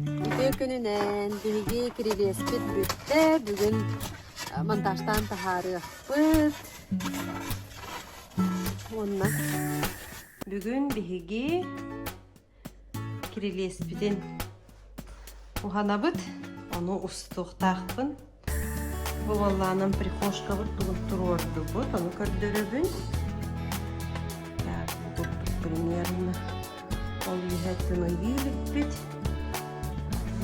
Үтүө күнүнэн биһиги кирилиэспит бүттэ. Бүгүн монтажтаан таһаарыахпыт. Уонна бүгүн биһиги кирилиэспитин уһанабыт. Ону устуохтаахпын. Бу буоллаанан прихожкабыт тугун туруордубут, ону көрдөрөбүн. Так, бу курдук примерно ол үөһэттэн ыйыы иликпит.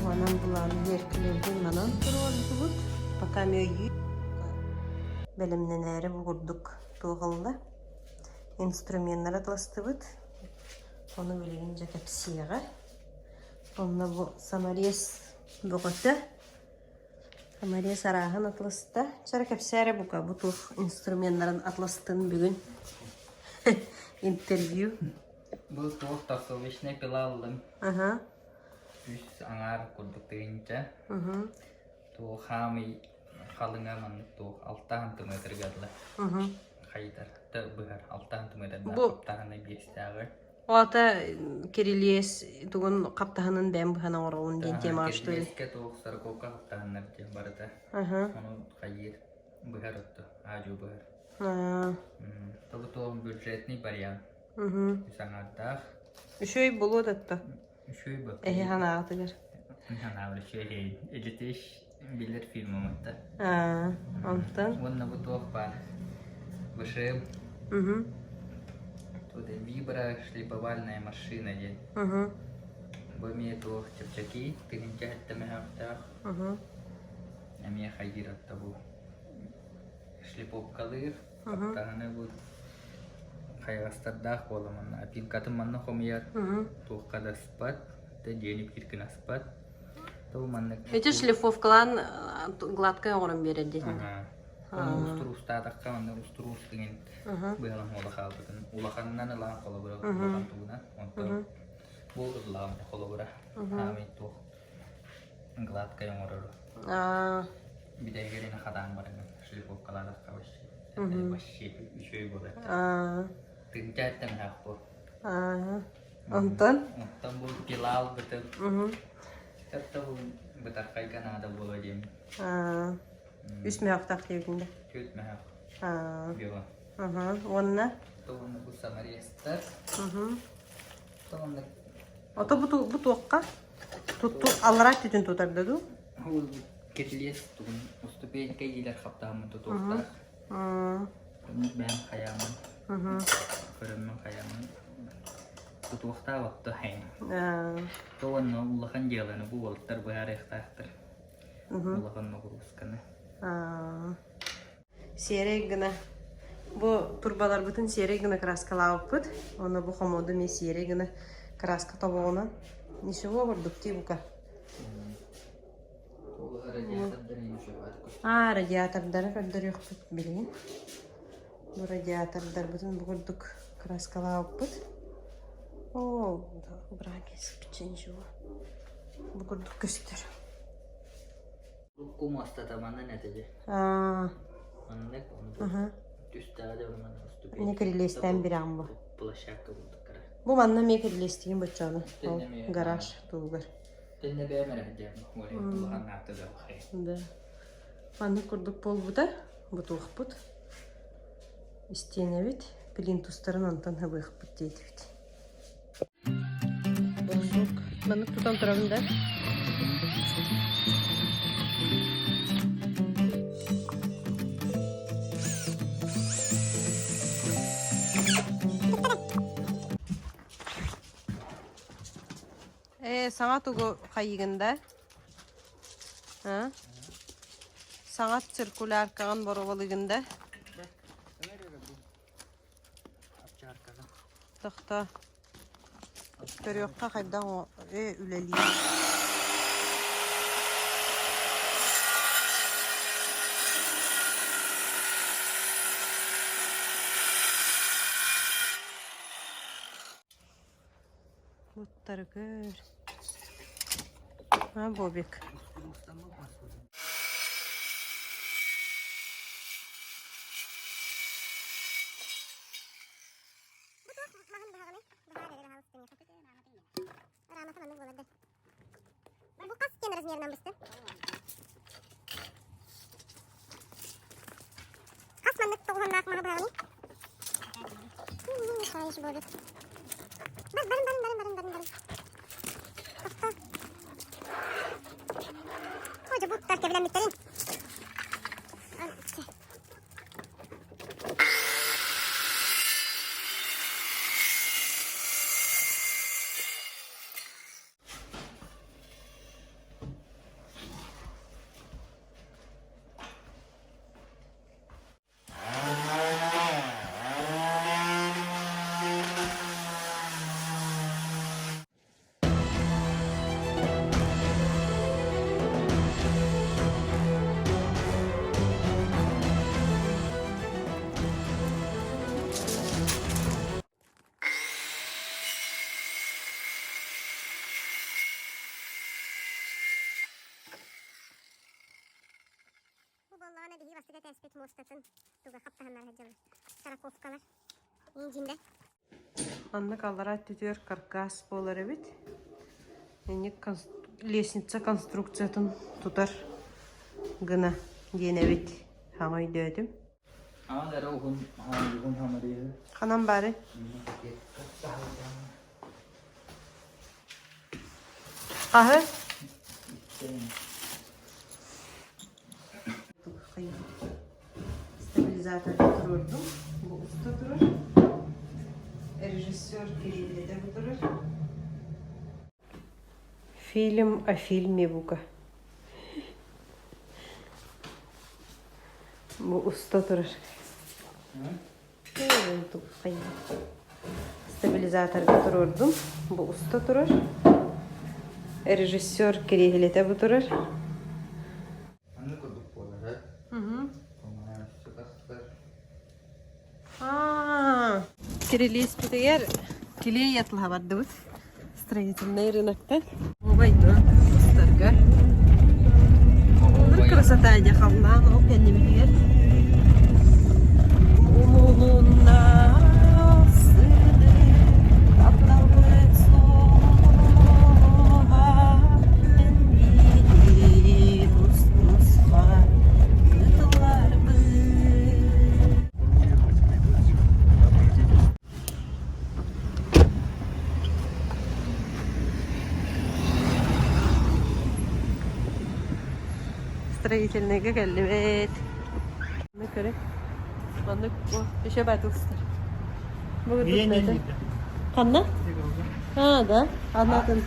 Манан булааны зеркалебытын манан туруордубут. Пока эмиэ ыйыы бэлэмнэнээри бу курдук туох ылла. Инструменнары атластыбыт. Ону билигин дьэ кэпсиэҕэ. Онно бу саморез бөҕөтө Мария сарааһын атласта. Чара кэпсээ эрэ бука бу туох инструменнарын атластын бүгүн. Интервью. Бу туох тосовочнай пила ыллым. Аха. Үс аҥаар курдук тыһыынча. Угу. Туох хаамый халыҥа маннык туох алта сантиметрга дылы. Угу. Хайытар быһар алта сантиметрдаах Бу хаптаһына биэстээҕи. Оата кирилиэс тугун хаптаһынын бэйэм быһан оҥоробун диэн темаҕа что ли? Кирилиэскэ туох сороковка хаптаһыннар диэн барыта. Аха. Ону хайыыр быһар отто аадьуу быһар. Аа. Тобу туох бюджетный вариант. Угу. Үс аҥаардаах. Үчүгэй буолуо да отто. Үчүгэй бу. Эһи ханаатыгар. Ханаабар үчүгэй. Илитиш билэр фильмым отто. Аа, онтон? Уонна бу туох баар? ВШМ. Угу. Тут виброшлифовальная машина диэн. Угу. Бу эмиэ туох чэпчэки, тыһыынча сэттэ мөһөөхтөөх. Угу. Эмиэ хайыыр отто бу. Шлифовкалыыр, хаптаһыны бу хайаҕастардаах буола манна. Опилкатын манна хомуйар, туохха да аспат, дьиэни биир гына аспат. Ити шлифовкалаан гладкай оҥорон биэрэр диэтин. Ону устуруустаатахха манна устуруус иҥин быһалан уола хаалбытын улаханынан ылаан холобура улахан тугунан онтон бу ыллаҕым холобура хаамый туох гладкай оҥорору бүтэһигэр хатаан баран шлифовкалаатахха вообще вообще үчүгэй буолар тыынчааттан аах бу Онтон? Онтон бу пилал бытын Тепте бу бытархайга наада буолуо диэн. Үс мөһөхтөөх диэбитин да? Түөрт мөһөх. Била. Уонна? Уонна бу саморезтар. Ото бу бу туохха? Тутту аллараа түтүн тутарда дуу? Ол кирилиэс тугун уступенька иилэр хаптаһыммын тутуохтаах. Бэйэм хайааммын, көрөммүн хайааммын тутуохтаабатта һэҥ. То уонна улахан дьыаланы бу уолаттар быһаарыахтаахтар. Улахан ноҕуруусканы. Сиэрэй гына бу турбаларбытын сиэрэй гына краскалаабыппыт. Уонна бу хомуоду эмиэ сиэрэй гына краска тобоҕунан. Ничего курдук дии бука. Аа, радиатордары көрдөрүөхпүт билигин. Бу радиатордарбытын бу курдук краскалаабыппыт. Оо, браки ничего. Бу курдук көстөр. Урукку муостата манан этэ дьэ. Аа. Маннык ону түстэҕэ дьэ манна Не кирилиэстээн бирэҕин бу. Площадка булдуктара. Бу манна эмиэ кирилиэстигин боччоону. Ол гараж туһугар. Тэннэ бэйэм эрэ диэн улахан ааты да Да. Маннык курдук буолбута. Бутуохпут. Истиэнэбит плинтустарын онтон хабыахпыт диэтибит. Борсук. Маннык тутан турабын да. Ээ, саҥа тугу хайыгын да? А? Саҥа циркуляркаҕын боруобалыыгын да? Тохтоо. Көрүөххэ хайдах ээ үлэлиир. Буттары көр. А, Бобик. размерынан быстым. Хас маннык тоҕуһаннаах маһы быһаҕыный? Мешаешь будет. Бар, барын, барын, барын, барын, барын, барын. Тохто. Ой, буттар кэбилэммиттерин. Бу буоллаҕына биһиги бастакы этээспит муостатын туга хаптаһыннара сылдьаллар. Сороковкалар. Индиндэ. Маннык аллараа өттүтүгэр каркас буолар эбит. Инник лестница конструкциятын тутар гына диэн эбит. Хаҥа өйдөөтүм. Аан эрэ уһун уһун хамарыйы. Ханан баары? Хаһы? Стабилизатор туруордум. Бу уста турар. Режиссер Кириллетэ бу турар. Фильм о фильме бука. Бу уста турар. Стабилизаторга туруордум. Бу уста турар. Режиссер кириэһилэтэ бу турар. Анны курдук буолар. Кирилиэспитигэр килиэй атылаһа бардыбыт. Строительнай рыноктан. Убайдуо устарга. Олор красота дьэ халлаан ол кэннибитигэр. Улунна сыдык тапталбыт суола эн тус-туспа ытылларбыт. Строительныйга кэллибит. Маннык көрө. Маннык еще батылстар. Ханна? А, да. Анатын.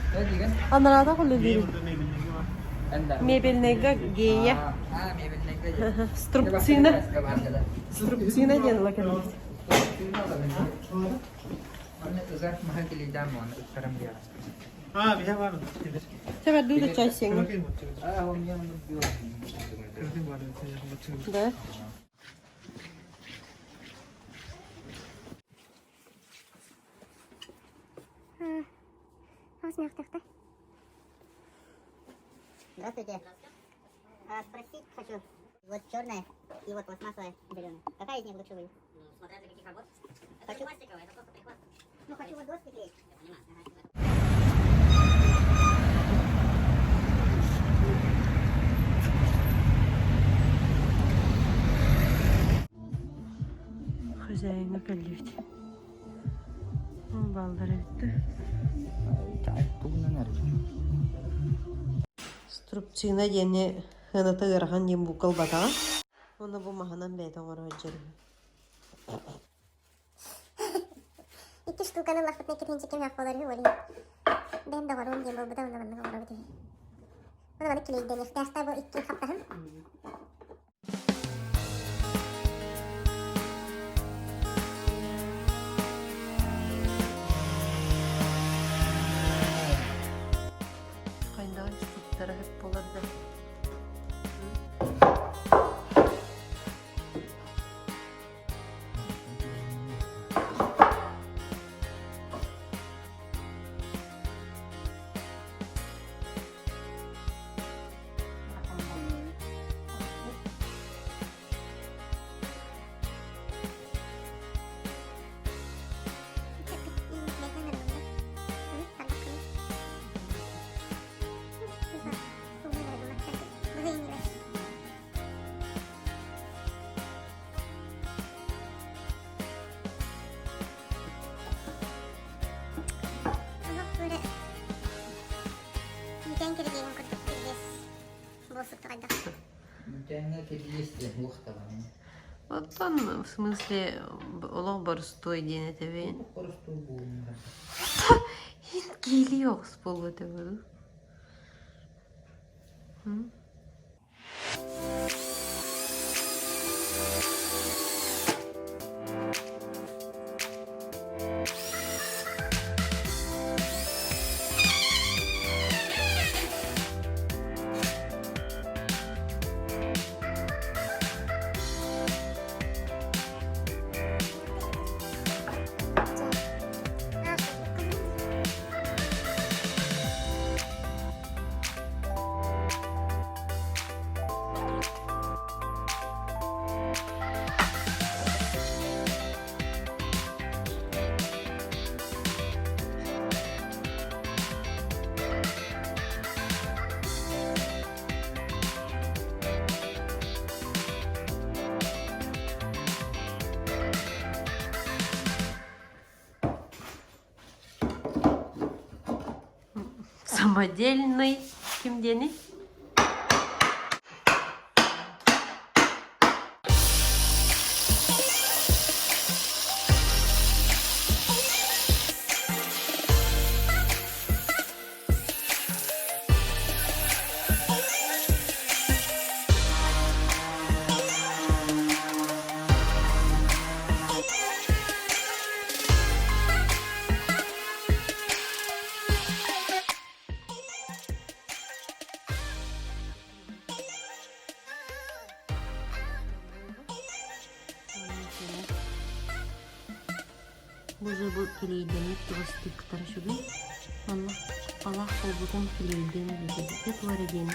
Анарата холлелири. Мебельныйга гея. Струбцина. Струбцина диэн ыла кэлбит. Чэ, да чай сиэҥҥэ. Да. Здравствуйте. А, спросить хочу. Вот черная и вот пластмассовая зеленая. Какая из них лучше будет? Ну, смотря для каких работ. Это хочу... пластиковая, это просто прихватка. Ну, хочу вот доски клеить. Я понимаю. Ага. Хозяина кэллибит. Баллар эбит. Струбцина диэни сыаната ыарахан диэн бука ылбатаҕа. Уонна бу маһынан бэйэтэ оҥоро сылдьар үһү. Икки штуканы ыллахпытына икки тыһыынча ким буолар үһү ол иһин бэйэм да оҥоруом диэн буолбута уонна маннык оҥоробут үһү. Уонна маннык килиэйдэниэхтээх бу икки хаптаһын. Хайдаҕын туттара сөп буолар да. Үүтээн кирилиэһин курдук кирилиэс буолсук хайдах. Үүтээҥҥэ кирилиэс диэн туох даҕаны. Оттон, в смысле, олох боростуой диэн этэбин. Олох боростуой буолуҥ. Киилии оҕус буолуо этэ буолуо. Самодельный ким диэний? Бу же бу килиэйдэммит тугастыктара үчүгэй. Манна куппалаах буолбутун килиэйдээн диэбитэ туора диэн.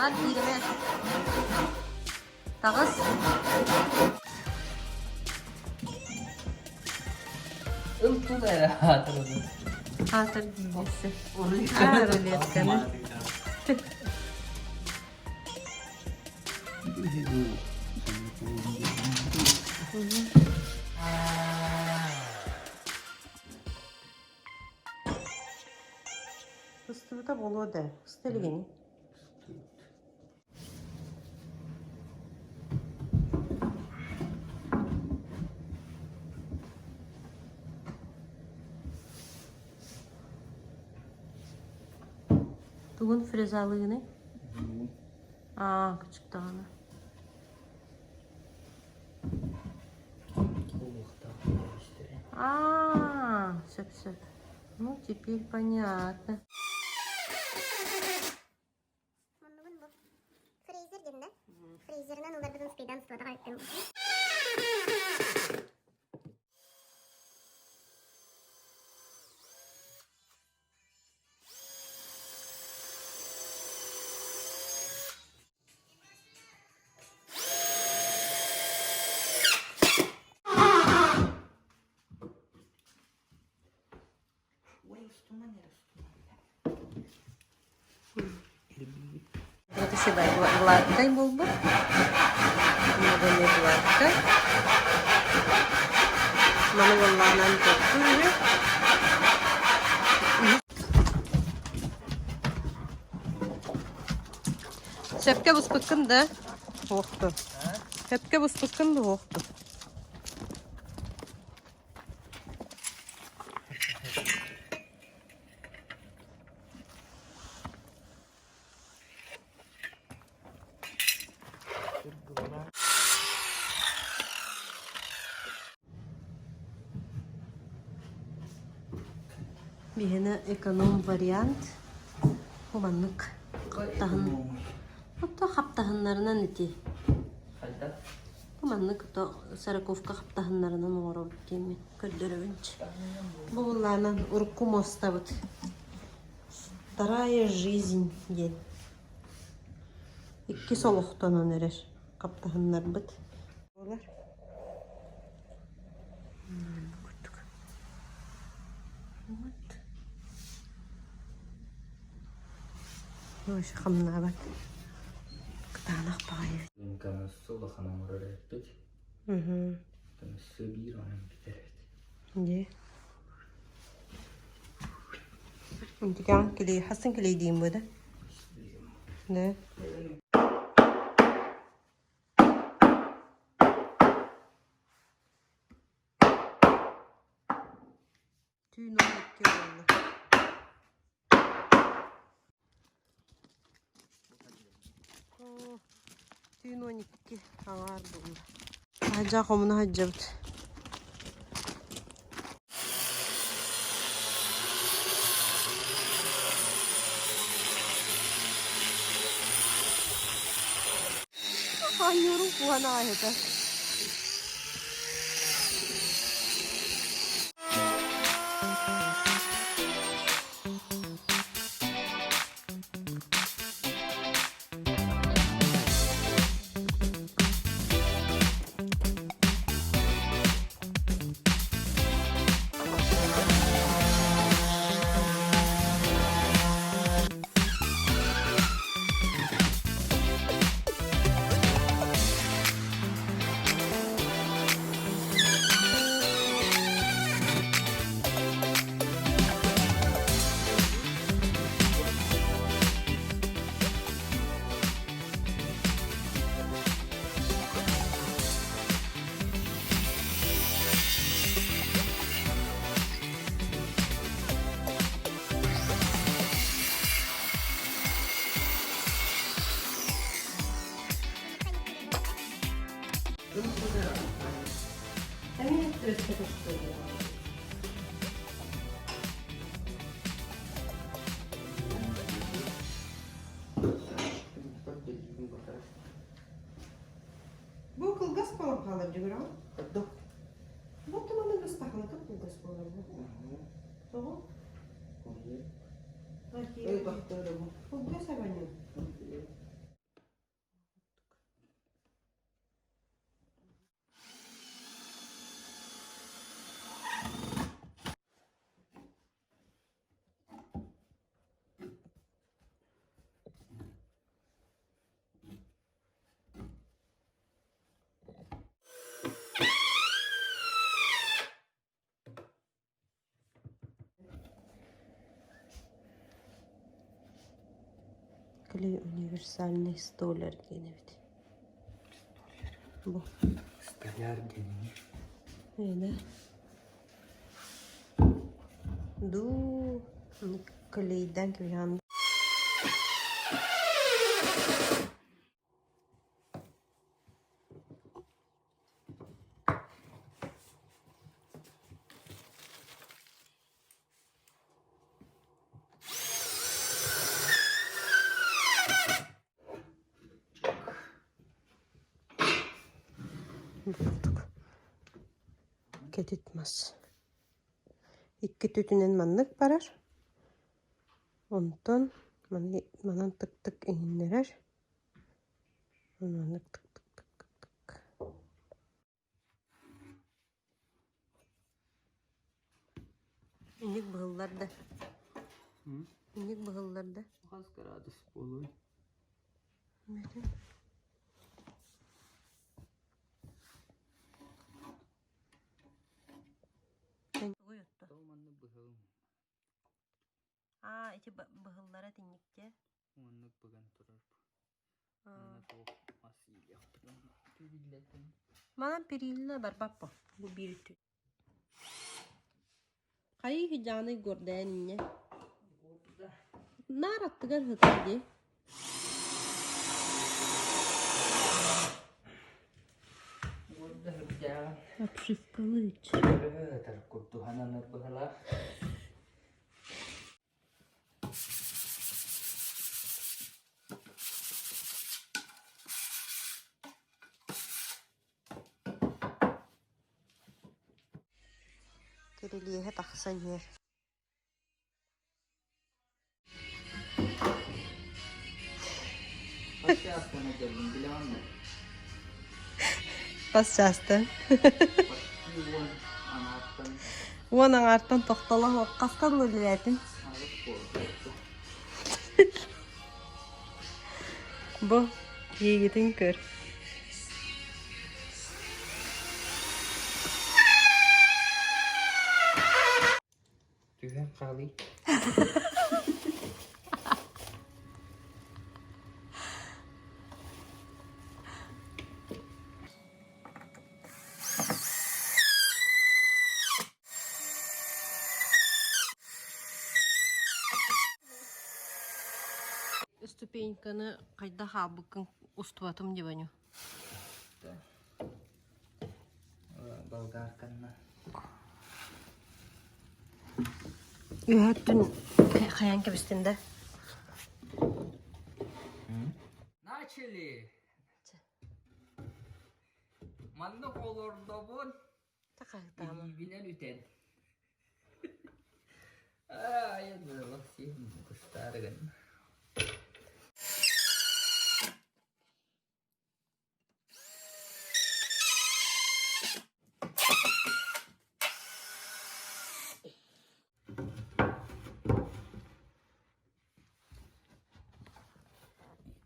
Ат бииримэ. Таҕыс. Ыл тут эрэ аатырды. Аатыр диэси. Аа, рулетканы. Ыстыбыта буолуо да, ыста илигини. Тугун фрезалыыгыный? Аа, кычыктаҕына. Аа, сөп-сөп. Ну, теперь понятно. Муннугун бу. Фрезер диэн да? Фрезерынан уларбытын спидан суотаҕа айттым. Спасибо, гладкой буолбут. Много не гладкой. Маны буоллаҕынан туттуу Сөпкө буспуккун да уохту. Сөпкө буспуккун да уохту. Биһиэнэ эконом вариант бу маннык хаптаһын ото хаптаһыннарынан ити бу маннык ото сороковка хаптаһыннарынан оҥоробут диэммин көрдөрөбүн бу буллаанан урукку муостабыт вторая жизнь диэн иккис олохтонон эрэр хаптаһыннарбыт буолар курдук вот вообще хамнаабат кытаанах баҕайы Улахан оҥорор эппит. Оттон өссө биир онон бүтэр эбит. Дии. Интикаҕын килей, хасын килейдиим бу да? Да. Түүн 12 буолла. Түүн 12 аҥаар буолла. Таһырдьа хомуна сылдьабыт. Оонньуурум куһаҕан аҕай этэ. Бу кылгас буолан хаалар дьүгүрэҕин? Бу туманы быстахына кылгас буолар бу. Тоҕо? Кылгас абаньын. Клей универсальный столяр диэн эбит. Бу. Столяр диэни. Ээ Дуу, клейдан киһиэн Курдук кэтит мас. Икки өттүнэн маннык барар. Онтон манан тык-тык иһиннэрэр. Маннык тык-тык-тык-тык. Инник быһыллар да. Инник быһыллар да. Хас градус буолуой? Маннык быһылым. Аа, ити быһыллара тинникте. Маннык быган турар. Манна туох мас иилиэхпит биллэтин. Манан перилла барбаппа. Бу биир үтү. Хайыы хидьааный гордаан инньэ. Наар аттыгар сытар дии. Горда сырдьааҕын. Обшивкалыыч. Өрөһө курдуһананар быһалаах. Кирилиэһэ тахсан иһэр. Хас чаастан этэрбин билэҕин дуо? Хас чаастан? Почти уон аҥаартан. Уон аҥаартан тохтоло суох хаста үлэлээтиҥ? Аҕыс буолбут. Бу киһигитин көр. Көһөн хаалый. Ступеньканы хайдах хаалбыккын устубатым дибаню. Болгарканна. Үһөттүн хайан кэбистин да? Начали! Маннык олордобун илиибинэн үтэн. Айан сиэн кустаарыгын.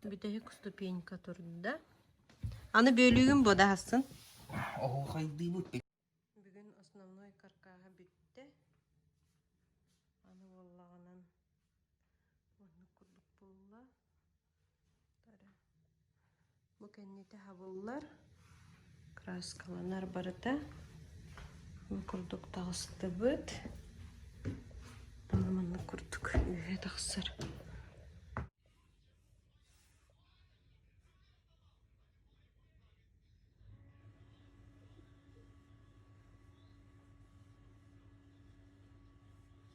Бүтэһик ступенька турда. Аны бөлүүгүн буодаһасын. Оһуохайдыыбыт. Бүгүн основной каркаһа бүттэ. Аны буоллаҕынан оннук курдук буолла. Бу кэннитэ хабыллар, краскаланар барыта. Бу курдук таҕыстыбыт. Аны маннык курдук үөһэ тахсар.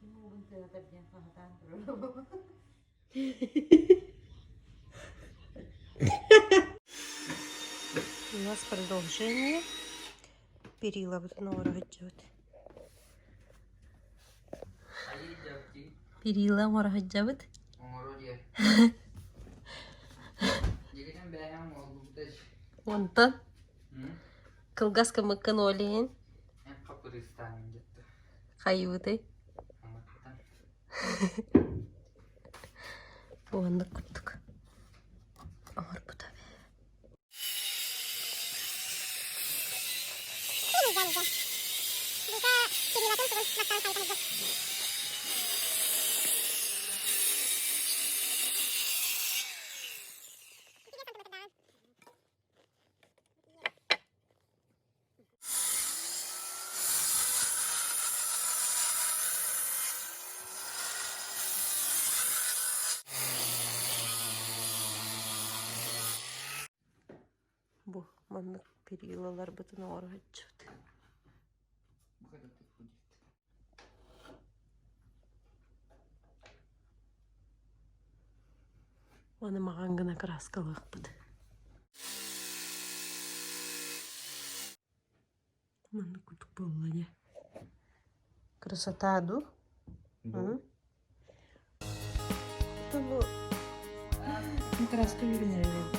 Ким уубун тыатар диэн хаһытаан турар. У нас продолжение. Перилабытын оҥоро сылдьабыт. Перила оҥоро сылдьабыт. Онтон кылгас кымыккын ол иһин хайыбытай? Уонна курдук оҥорбута. Бу маннык перилаларбытын оҥоро сылдьыбыт. Аны маҕан гына кырааскалыахпыт. Маннык курдук буолла дьэ. Красота дуу? Бу краска үүнэр эбит.